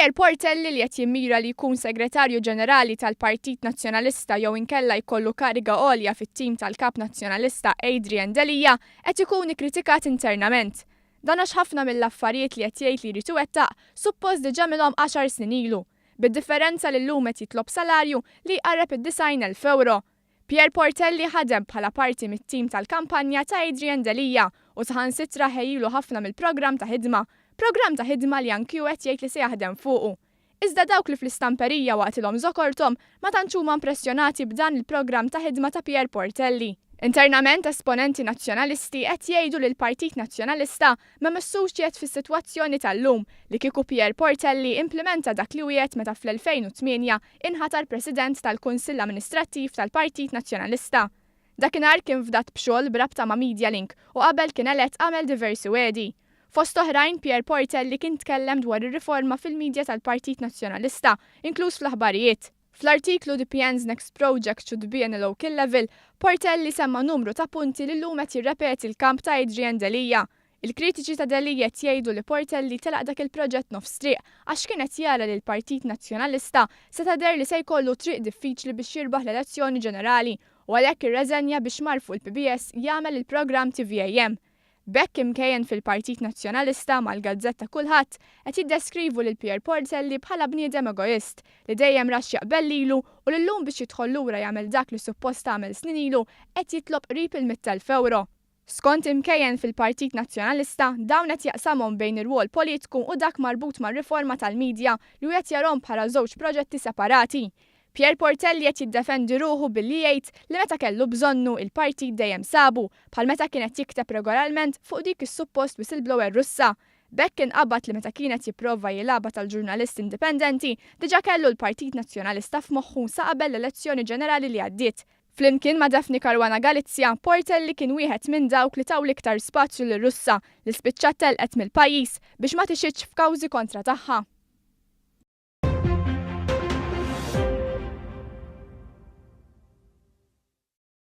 Pierre Portelli li qed jimmira li jkun Segretarju Ġenerali tal-Partit Nazzjonalista jew inkella jkollu kariga għolja fit-tim tal-Kap Nazzjonalista Adrian Delia qed ikun ikkritikat internament. Dan għax ħafna mill-affarijiet li qed jgħid li jrid iwettaq suppost diġà għamilhom għaxar snin ilu. Bid-differenza li llum qed jitlob salarju li jqarreb id-90,000 ewro. Pierre Portelli ħadem bħala parti mit-tim tal-kampanja ta' Adrian Delia u saħansitra ħejjilu ħafna mill-programm ta' ħidma, programm ta' ħidma li anki hu qed jgħid li se jaħdem fuqu. Iżda dawk li fl-istamperija waqtilhom żokorthom ma tantx huma impressjonati b'dan il-programm ta' ħidma ta' Pierre Portelli. Internament esponenti Nazzjonalisti qed jgħidu li l-Partit Nazzjonalista ma messux qiegħed fis-sitwazzjoni tal-lum li kieku Pierre Portelli implimenta dak li wiegħed meta fl-2008 inħatar President tal-Kunsill Amministrattiv tal-Partit Nazzjonalista. Dakinhar kien fdat b'xogħol b'rabta ma' Medialink u qabel kien elett għamel diversi wegħdi. Fost oħrajn, Pierre Portelli kien tkellem dwar ir-riforma fil-media tal-Partit Nazzjonalista, inkluż fl-aħbarijiet. Fl-artiklu The PN's Next Project Should Be on a Local Level, Portelli semma numru ta' punti li llum qed jirrepeti l-kamp ta' Adrian Delia. Il-kritiċi ta' Delia qed jgħidu li Portelli telaq dak il-proġett nofs triq għax kien qed jara li l-Partit Nazzjonalista seta' deher li se jkollu triq diffiċli biex jirbaħ l-elezzjoni ġenerali u għalhekk irreżenja biex mar fuq il-PBS jagħmel il-programm TVAM. B'hekk imkejjen fil-Partit Nazzjonalista mal-gazzetta Kullħadd qed jiddeskrivu lil Pierre Portelli bħala bniedem egoist li dejjem ra x'jaqbel lilu u li llum biex jidħol lura jagħmel dak li suppost għamel snin ilu qed jitlob qrib il-100,000 ewro. Skont imkejjen fil-Partit Nazzjonalista, dawn qed jaqsamhom bejn ir-rwol politku u dak marbut mar-riforma tal-media li hu qed jarahom bħala żewġ proġetti separati. Pierre Portelli qed jiddefendi ruħu billi jgħid li meta kellu bżonnu, il-partit dejjem sabu, bħal meta kien qed jikteb regolarment fuq dik is-suppost whistleblower Russa. B'hekk inqabad li meta kien qed jipprova jilgħabha tal-ġurnalist indipendenti, diġà kellu l-Partit Nazzjonalista f'moħħu sa qabel l-elezzjoni ġenerali li għaddiet. Flimkien ma' Daphne Caruana Galizia, Portelli kien wieħed minn dawk li taw l-iktar spazju lir-Russa li spiċċat telqet mill-pajjiż biex ma tixhidx f'kawżi kontra tagħha.